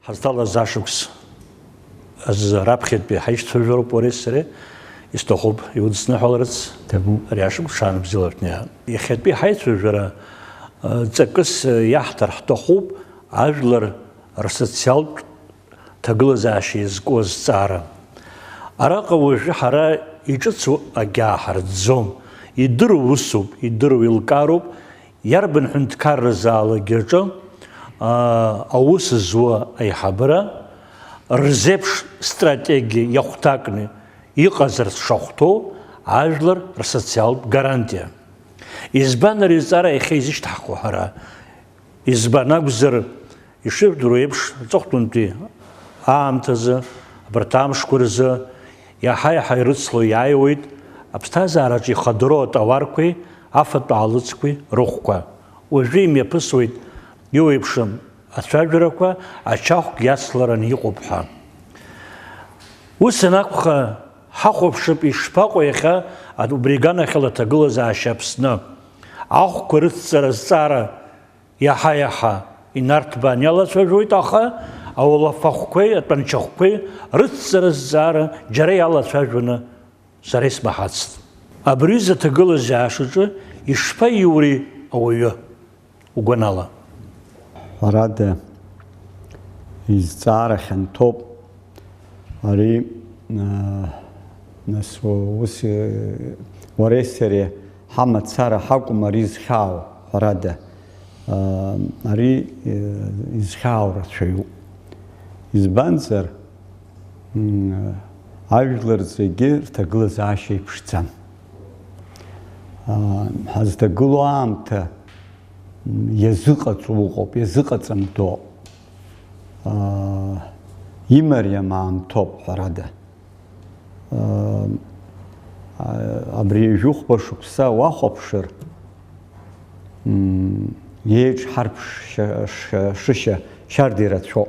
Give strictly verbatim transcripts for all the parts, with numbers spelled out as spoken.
Ҳазҭалаз ашықәс азы раԥхьатәи ҳаицәажәароуп уареи сареи, исҭахуп иудысныҳәаларц. Ҭабуп. Ари ашықәс ҽаанбзиала шәнеиҳа. Иахьатәи ҳаицәажәара, ы, ҵакыс, ы, иаҳҭар ҳҭахуп ажәлар рсоциалтә ҭагылазаашьа иазку азҵаара. Араҟа уажәы ҳара иҿыцу агьааҳарӡӡом, идыруа усуп, идыруа еилкаароуп, иарбан ҳәынҭқарразаалак аҿы, аа, аус зуа аиҳабыра рзеиԥш стратегиа иахәҭакны иҟазарц шахәҭоу ажәлар рсоциалтә гарантиа. Избан ари азҵаара иахьа изышьҭаҳхуа ҳара? Избан акәзар, ишыжәдыруа еиԥш, аҵыхәтәантәи аамҭазы, абарҭ амшқәа рзы, иаҳа-иаҳа ирыцло иааиуеит аԥсҭазаараҿы ихадароу атауарқәеи афатә аалыҵқәеи рыхәқәа. Уажәы имҩаԥысуеит иуеиԥшым ацәажәарақәа, ачахәк иацлараны иҟоуп ҳәа. Ус анакәха, ҳахәаԥшып ишԥаҟоу иахьа убри аганахьала аҭагылазаашьа Аԥсны. Ахәқәа рыцҵара азҵаара иаҳа-иаҳа инарҭбаан иалацәажәоит, аха ауалафахәқәеи атәанчахәқәеи рыцҵара азҵаара џьара иалацәажәаны сара исмаҳацт. Абри аҩыза аҭагылазаашьаҿы ишԥаиури ауаҩы, угәанала? Ҳәарада, изҵаара хьанҭоуп. Ари, аа, нас, ус, э, уареи сареи ҳамацара ҳакәым ари зхьаау, ҳәарада. Аа, ари, э, изхьаау рацәаҩуп. Избанзар, м, ажәлар зегьы рҭагылазаашьа еиԥшӡам. Аа, ҳазҭагылоу аамҭа, м, иазыҟаҵо ыҟоуп, иазыҟаҵамдо. Аа, имариам аамҭоуп, ҳәарада. Аа, абри ҩажәихәба шықәса уахәаԥшыр, м, иеиҿҳарԥшшьа-, ш-, шышьа шьарда ирацәоуп.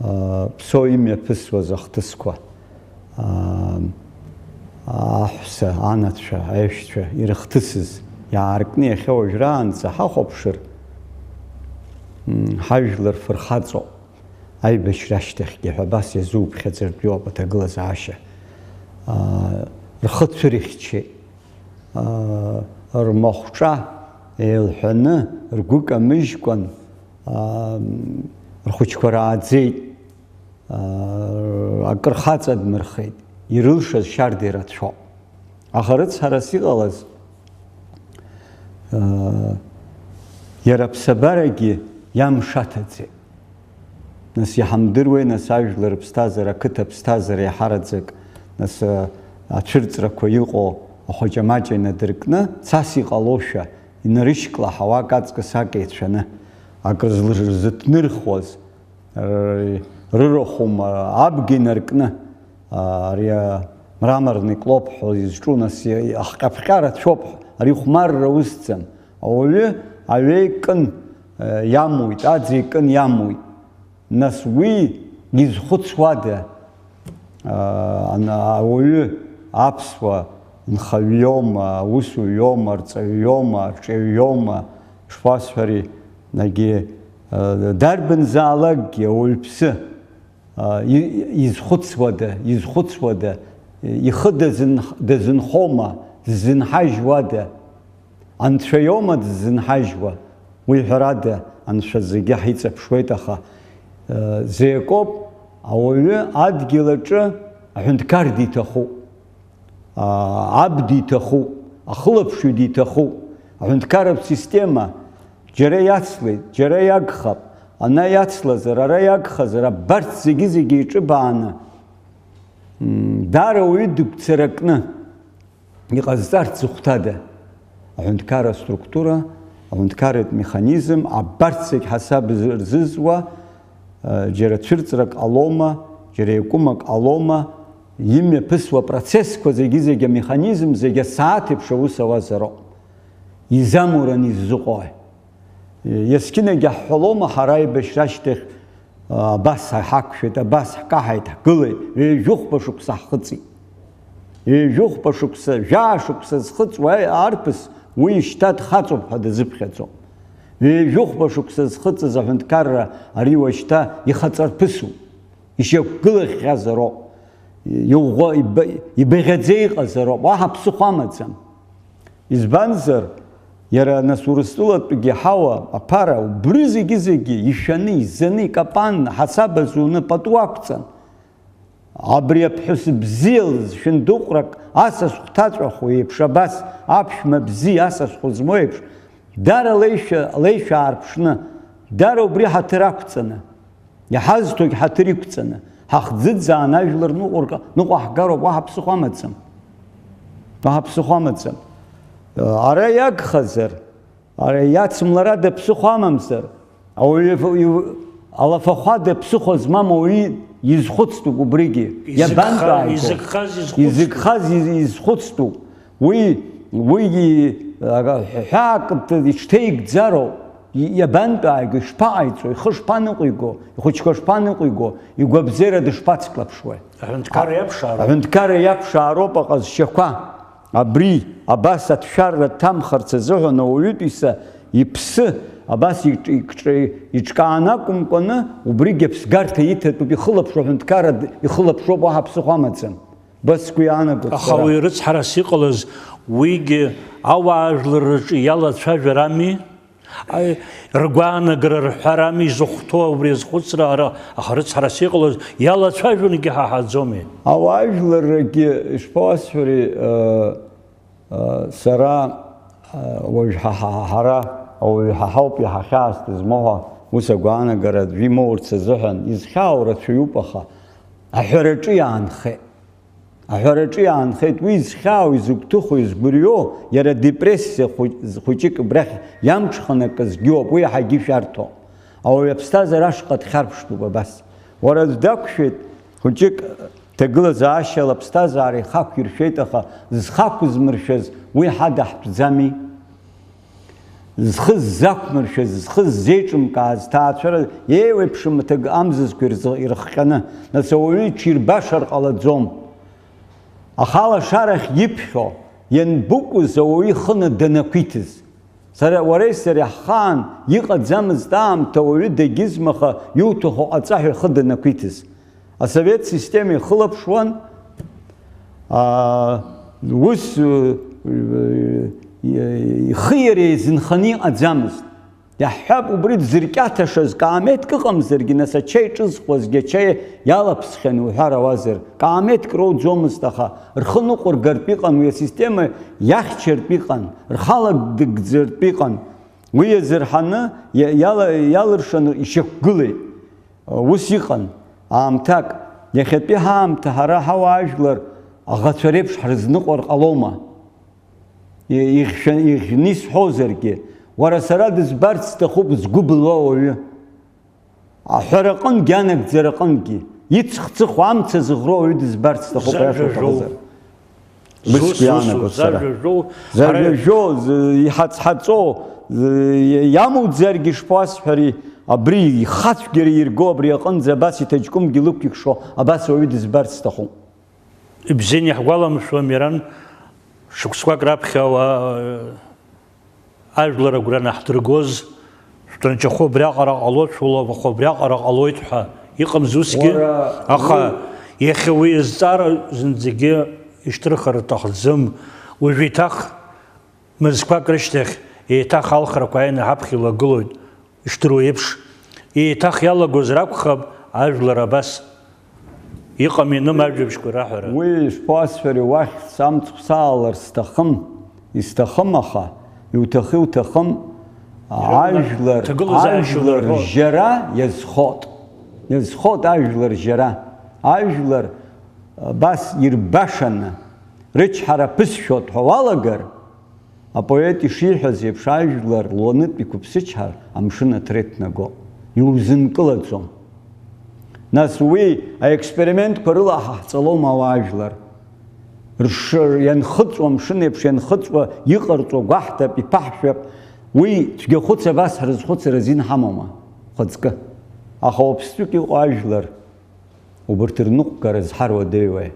Аа, Ԥсоу имҩаԥысуаз ахҭысқәа, аа, аҳәса, анацәа, аишьцәа ирыхҭысыз иааркны иахьа уажәраанӡа ҳахәаԥшыр, м, ҳажәлар фырхаҵоуп. Аибашьра ашьҭахьгьы ҳәа абас иазуԥхьаӡартә иоуп аҭагылазаашьа. Аа, рхы цәырихьчеит, аа, рмахәҿа еилҳәаны, ргәы камыжькәан, аа, рхәыҷқәа рааӡеит, аа, акыр хаҵа дмырхеит, ирылшаз шьарда ирацәоуп. Аха рыцҳарас иҟалаз, аа, иара аԥсабарагьы иамшаҭаӡеит. Нас иҳамдыруеи, нас, ажәлар рыԥсҭазаара, ақыҭа аԥсҭазаара иаҳараӡак, нас, а, ацәырҵрақәа иҟоу ахәаҷамаҷа инадыркны, цас иҟалошәа, инарышьклаҳауа акы аҵкыс акы еицәаны, акры злы-, рзыҭнырхуаз, р-, рырахәым, а, абга инаркны, а, ари, а, мраморный клоп ҳәа изҿу, нас, и-, ахҟьаԥҟьа рацәоуп, ари хәмарра усӡам. Ауаҩы аҩеи кын, э, иамуит, аӡи кын иамуит. Нас уи изхәыцуада, а, ана-, ауаҩы аԥсуа нхаҩ иоума, аусуҩ иоума, арҵаҩ иоума, арҿиаҩ иоума, шԥасҳәари, егьи, а, дарбанзаалакгьы ауаҩԥсы, а, и-, изхәыцуада, изхәыцуада, ихы дазын-, дазынхома, дзынҳажьуада? Анцәа иоума дзынҳажьуа? Уи ҳәарада, Анцәа зегьы ҳиҵаԥшуеит, аха, э, зеикоуп, ауаҩы адгьыл аҿы аҳәынҭқар диҭахуп, а, аб диҭахуп, ахылаԥшҩы диҭахуп. Аҳәынҭқарратә система џьара иацлеит, џьара иагхап, ана иацлазар, ара иагхазар, абарҭ зегьы-зегьы иҿыбааны, м, даара ауаҩы дыгәцаракны иҟазҵарц зыхәҭада? Аҳәынҭқарра аструктура, аҳәынҭқарратә механизм, абарҭ зегь ҳасаб рзызуа, э, џьара цәырҵрак ҟалома, џьара иакәымак ҟалома, имҩаԥысуа процессқәа зегьы-зегь амеханизм зегь асааҭ еиԥш аус ауазароуп. Изамуран иззыҟои? Есқьынагьы ҳҳәалома, ҳара аибашьра ашьҭахь, а, абас ҳақәшәеит, абас ҳкаҳаит, ҳгылеит, ҩажәихәба шықәса ҳхыҵит. Ҩажәихәба шықәса, жәаа шықәса зхыҵуа арԥыс уи шьҭа дхаҵоуп ҳәа дазыԥхьаӡом. Ҩажәихәба шықәса зхыҵыз аҳәынҭқарра ари уажәшьҭа ихаҵарԥысуп, ишьақәгылахьазароуп, иӷәӷәа-, иб-, ибаӷьаӡа иҟазароуп, уаҳа ԥсыхәа амаӡам. Избанзар, иара нас Урыстәылатәгьы ҳауа, аԥара, убри зегьы-зегьы ишәаны, изаны, икапанны, ҳасаб азуны, пату ақәҵан. Абри аԥҳәыс бзиа лзы шәындыҟәрак асас хәҭаҵәаху еиԥш, абас аԥшәма бзиа асас хәызмоу еиԥш, дара леишәа, леишәа аарԥшны, дара убри ҳаҭыр ақәҵаны, иҳазҭогь ҳаҭыр иқәҵаны, ҳахӡыӡаан ажәлар ныҟәырҟ-, ныҟәаҳгароуп, уаҳа ԥсыхәа амаӡам. Уаҳа ԥсыхәа амаӡам. Ара иагхазар, Ара иацымларада ԥсыхәа амамзар, ауаҩы ив-, ив-, алафахәада ԥсыхәа змам ауаҩы изхәыцтәуп убригьы. Изыгха-, Иабантәааго? Изыгхаз изхәыцтәуп. Изыгхаз из-, изхәыцтәуп. Уи, уигьы, ага, ҳәаак д-, иҽҭеигӡароуп. И-, иабантәааго, ишԥаҟаиҵо, ихы шԥаныҟәиго, ихәыҷқәа шԥаныҟәиго, игәабзиара дышԥацклаԥшуеи? Аҳәынҭқарра иаԥшаароуп. Аҳәынҭқарра иаԥшаароуп аҟазшьақәа. Абри, абас аҭшәарра дҭамхарц азыҳәан ауаҩытәыҩса иԥсы абас иҿ-, иҿ-, иҿкааны акәымкәаны, убригь аԥсгарҭа иҭатәуп, ихылаԥшуа аҳәынҭқарра д-, ихылаԥшуп, уаҳа ԥсыхәа амаӡам. Ба сгәы иаанагоит Аха сара. Уи рыцҳарас иҟалаз, уигьы ауаажәларраҿы иалацәажәар ами? Аи, ргәаанагара рҳәарами изыхәҭоу убри азхәыцра ара, аха рыцҳарас иҟалаз иалацәажәонгьы ҳаҳаӡомеи? Ауаажәларрагьы, ишԥауасҳәари, ы, ы, сара, ы, уажә ҳа, ҳа, ҳара ауаҩы ҳа ҳауп иаҳа хьаас дызмоуа, ус агәаанагара аӡәы имоурц азыҳәан, изхьаау рацәаҩуп, аха аҳәараҿы иаанхеит. Аҳәараҿы иаанхеит, уи изхьаау, изыгәҭыху, изгәырҩо, иара депрессиа хәыҷ-, хәыҷык убрахь иамҽханакызгьы ауп, уи иаҳагьы ишәарҭоуп. Ауаҩы аԥсҭазаара ашҟа дхьарԥштәуп абас. Уара аӡә дақәшәеит, хәыҷык ҭагылазаашьала аԥсҭазаара ихақәиршәеит, аха зхақәызмыршәаз уи ҳадаҳтәӡами? Зхы ззақәмыршәаз, зхы ззеиҿымкааз, ҭаацәара еиуеиԥшым аҭак амзызқәа ирзы-, ирыхҟьаны, нас ауаҩы иҽирбашар ҟалаӡом. Аха алашарахь иԥхьо ианбыкәыз ауаҩы ихы данақәиҭыз? Сара, уареи сареи ҳхаан иҟаӡамызт аамҭа ауаҩы дагьызмаха иуҭаху ҟаҵа ҳәа ихы данақәиҭыз. Асовет система ихылаԥшуан, аа, ус, э, э, ихы иара еизынханы иҟаӡамызт. Иаҳҳәап, убри дзыркьаҭашаз каамеҭк ыҟамзаргьы, нас ачаи ҿызхуазгьы, ачаи иалаԥсхьан уҳәар ауазар, каамеҭк роуӡомызт, аха рхы ныҟәыргартә иҟан, уи асистема иахьчартә иҟан, рхалагӡартә иҟан. Уи иазырҳаны иа-, иала-, иалыршаны ишьақәгылеит. Ус иҟан аамҭак. Иахьатәи ҳаамҭа ҳара ҳауаажәлар аӷацәа реиԥш ҳрызныҟәар ҟалома? И-, иӷьшәа-, иӷьны исҳәозаргьы, уара сара дызбарц сҭахуп згәы былуа ауаҩы. Аҳәара аҟынгьы, анагӡара аҟынгьы, ицхцыхуа амца зыӷроу ауаҩы дызбарц сҭахуп, аиаша уҳәозар. Уи сгәы иаанагоит сара. Зажәа жәоу, зы-, иҳаҵҳаҵо, зы-, иамуӡаргьы шԥасҳәари, абри ихацәгьара ирго, абри аҟынӡа абас иҭаҷкәымгьы лықәикшо, абас ауаҩы дызбарц сҭахуп. Ибзианы иаҳгәаламшәо, Миран, шықәсқәак раԥхьа ауаа, ажәлар агәра анаҳдыргоз, шәтәанчахәы абриаҟара ҟалоит, шәулафахәы абриаҟара ҟалоит ҳәа иҟамзи усгьы? Уара, аха уи иахьа уи азҵаара зынӡагьы ишьҭырхыр рҭахӡам. Уажә еиҭах мызқәак рышьҭахь еиҭах алхрақәа ааины ҳаԥхьа илагылоит. Ишдыруа еиԥш, еиҭах иалагозар акәхап ажәлар абас иҟам-иным ажәабжьқәа раҳәара. Уи ишԥасҳәари, уахь самҵ саалар сҭахым, исҭахым, аха иуҭахы-иуҭахым, Иара ажәлар, ҭагылазаашьа ажәлар ларҳәо. Жьара иазхоит. Иазхоит ажәлар жьара. Ажәлар абас ирбашаны, рычҳара ԥысшәоит ҳәа уалагар, Апоет ишиҳәаз еиԥш, ажәлар луанытә иқәыԥсычҳар, амшын аҭра иҭнагоуп, иузынкылаӡом. Нас уи аекспериментқәа рыла ҳаҳҵалома ауаажәлар? Рш-, ианхыҵуа, амшын еиԥш ианхыҵуа, иҟарҵо гәаҳҭап, иԥаҳшәап. Уи цәгьахәыц абас ҳрызхәыцыр азин ҳамоума? Хәыҵкы. Аха уаԥстәык иҟоу ажәлар. Убырҭ рныҟәгара зҳаруадаҩуеи?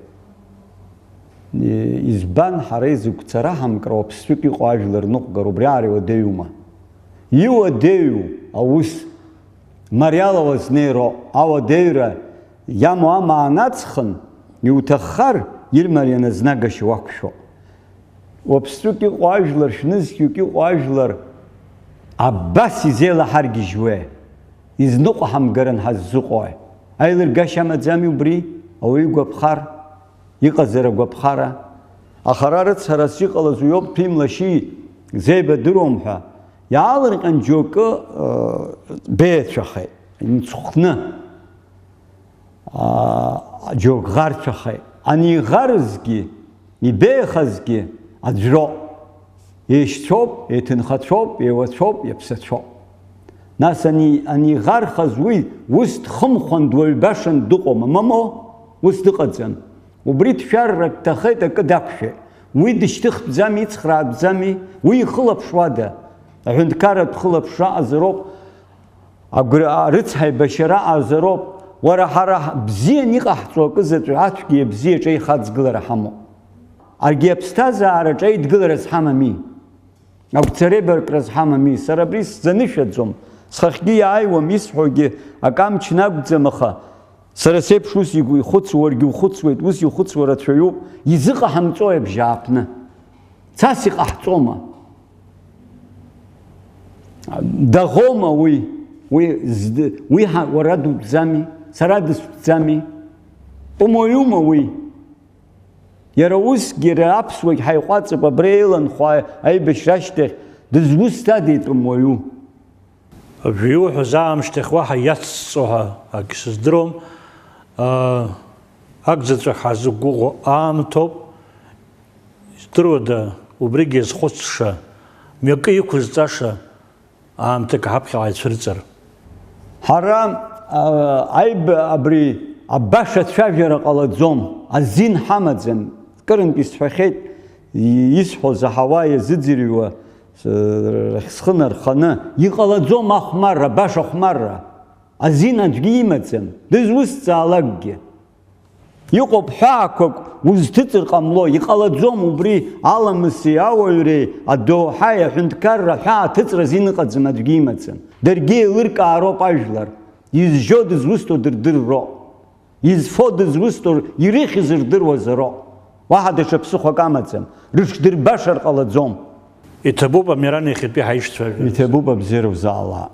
Избан ҳара изықәцара ҳамкра уаԥстәык иҟоу ажәлар рныҟәгара убриаҟара иуадаҩума? Иуадаҩу аус мариала уазнеироуп. Ауадаҩра иамоу амаана аҵхын, иуҭаххар, ирмарианы знагашьа уақәшәо. Уаԥсҵәык иҟоу ажәлар, шәнызқьҩык иҟоу ажәлар абас изеилаҳаргьежьуеи? Изныҟәҳамгаран ҳаззыҟои? Аилыргашьа амаӡами убри, ауаҩы игәаԥхар? Иҟазар агәаԥхара? Аха ара рыцҳарас иҟалаз уиоуп, ҭәи-млашьи зеибадыруам ҳәа иаалырҟьан џьоукы, э, беиацәахеит, имцхәны, аа, џьоук ӷарцәахеит. Анигъарызгьы, ибеиахазгьы аӡәроуп. Еишьцәоуп, еиҭынхацәоуп, еиуацәоуп, иаԥсацәоуп. Нас ани-, анигъархаз уи ус дхымхәан, дуаҩ башан дыҟоума? Мамоу, ус дыҟаӡам. Убри ҭшәаррак дҭахеит, акы дақәшәеит. Уи дышьҭыхтәӡами, ицхраатәӡами? Уи ихылаԥшуада? Аҳәынҭқарратә хылаԥшра аҟазароуп, агәра-, рыцҳаибашьара аҟазароуп. Уара, ҳара ҳ-, бзиан иҟаҳҵо акы заҵәы ацәгьеи абзиаҿы аихаҵгылара ҳамоуп. Аргьы аԥсҭазаараҿы аидгылара зҳамами? Агәцареибаркра зҳамами? Сара абри сзанышәаӡом, схахьгьы иааиуам, исҳәогьы акы амчны акәӡам, аха сара сеиԥш ус игәы ихәыцуа уаргьы ухәыцуеит, ус ихәыцуа рацәаҩуп. Изыҟаҳамҵои абжьааԥны? Цас иҟаҳҵома? Даӷоума уи? Уи зд-, уи ҳа-, уара дутәӡами? Сара дыстәӡами? Тәымуаҩума уи? Иара усгьы иара аԥсуагь ҳаиҟәаҵып, абра еиланхо аибашьра ашьҭахь дызусҭада итәым уаҩу? Абри иуҳәаз аамышьҭахь уаҳа иацҵо ҳәа акгьы сыздыруам. Аа, акзаҵәык ҳазықәгәыӷуа аамҭоуп. Издыруада, убригьы иазхәыцша, мҩакы иқәызҵаша аамҭак ҳаԥхьаҟа ицәырҵыр. Ҳара, а, аиб-, абри абаша цәажәара ҟалаӡом, азин ҳамаӡам. Кырынтә исҳәахьеит, и-, исҳәо заҳауа иазыӡырҩуа, с-, рахь схы нарханы, иҟалаӡом ахәмарра, баша хәмарра. Азин аӡәгьы имаӡам, дызусҭзаалакгьы. Иҟоуп ҳәаақәак узҭыҵыр ҟамло, иҟалаӡом убри аламыси ауаҩреи адоуҳаи аҳәынҭқарра ҳәаа аҭыҵра азин ыҟаӡам, аӡәгьы имаӡам. Даргьы еилыркаароуп ажәлар, изжьо дызусҭо дырдырроуп, изфо дызусҭо ирыхьыз рдыруазароуп. Уаҳа даҽа ԥсыхәак амаӡам, рыҽдырбашар ҟалаӡом. Иҭабуп, Амиран, иахьатәи ҳаишьцәажәарц. Иҭабуп, абзиара узаала.